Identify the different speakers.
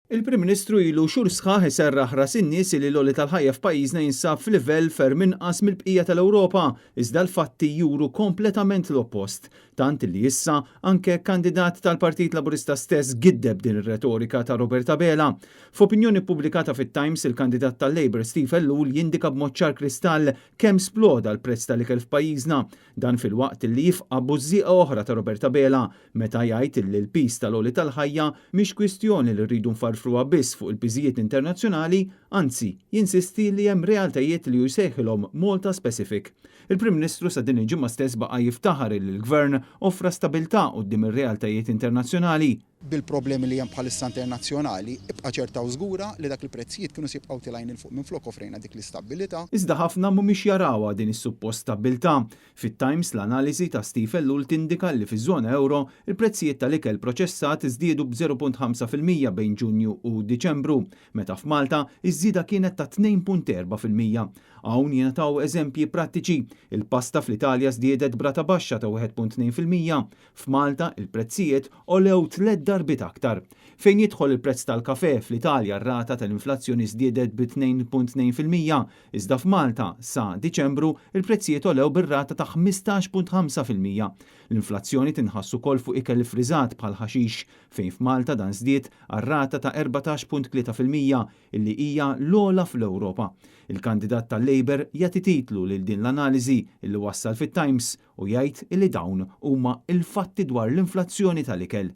Speaker 1: Il-Prim Ministru ilu xhur sħaħ iserraħ ras in-nies li l-għoli tal-ħajja f'pajjiżna jinsab f'livell ferm inqas mill-bqija tal-Ewropa, iżda l-fatti juru kompletament l-oppost. Tant li issa anke kandidat tal-Partit Laburista stess giddeb din ir-retorika ta' Robert Abela. F'opinjoni ppubblikata fit-Times, il-kandidat tal-Labour Steve Ellul jindika b'mod ċar kristall kemm sploda l-prezz tal-ikel f'pajjiżna. Dan filwaqt li jifqa' bużżieqa oħra ta' Robert Abela meta jgħid li l-piż tal-għoli tal-ħajja mhix kwistjoni li rridu nfarfruha biss fuq il-piżijiet internazzjonali, anzi, jinsisti li hemm realtajiet li hu jsejħilhom Malta specific. Il-Prim Ministru sa din il-ġimgħa stess baqa' jiftaħar li l-Gvern offra stabilità quddiem ir-realtajiet internazzjonali.
Speaker 2: Bil-problemi li hemm bħalissa internazzjonali, ibqa' ċerta u żgura li dak il-prezzijiet kienu se jibqgħu tilgħin 'il fuq minflok offrejna dik l-istabbilità.
Speaker 1: Iżda ħafna mhumiex jarawha din is-suppost stabbiltà. Fit-Times l-analiżi ta' Steve Ellul tindika li fiż-żona ewro il-prezzijiet tal-ikel proċessat żdiedu b'0.5% bejn Ġunju u Diċembru, meta f'Malta iż-żieda kienet ta' 2.4%. Hawn jingħataw eżempji prattiċi. Il-pasta fl-Italja żdiedet b'rata baxxa ta' 1.2%. F'Malta il-prezzijiet għolew tliet darbiet aktar. Fejn jidħol il-prezz tal-kafè, fl-Italja r-rata tal-inflazzjoni żdiedet bi 2.2%, iżda f'Malta sa Diċembru il-prezzijiet għolew bir-rata ta' 15.5%. L-inflazzjoni tinħass ukoll fuq ikel iffriżat bħal ħaxix, fejn f'Malta dan żdied għal rata ta' 14.3% illi hija l-ogħla fl-Ewropa. Il-kandidat tal-Labour jagħti titlu lil din l-analiżi illi wassal fit-Times u jgħid illi dawn huma il-fatti dwar l-inflazzjoni tal-ikel.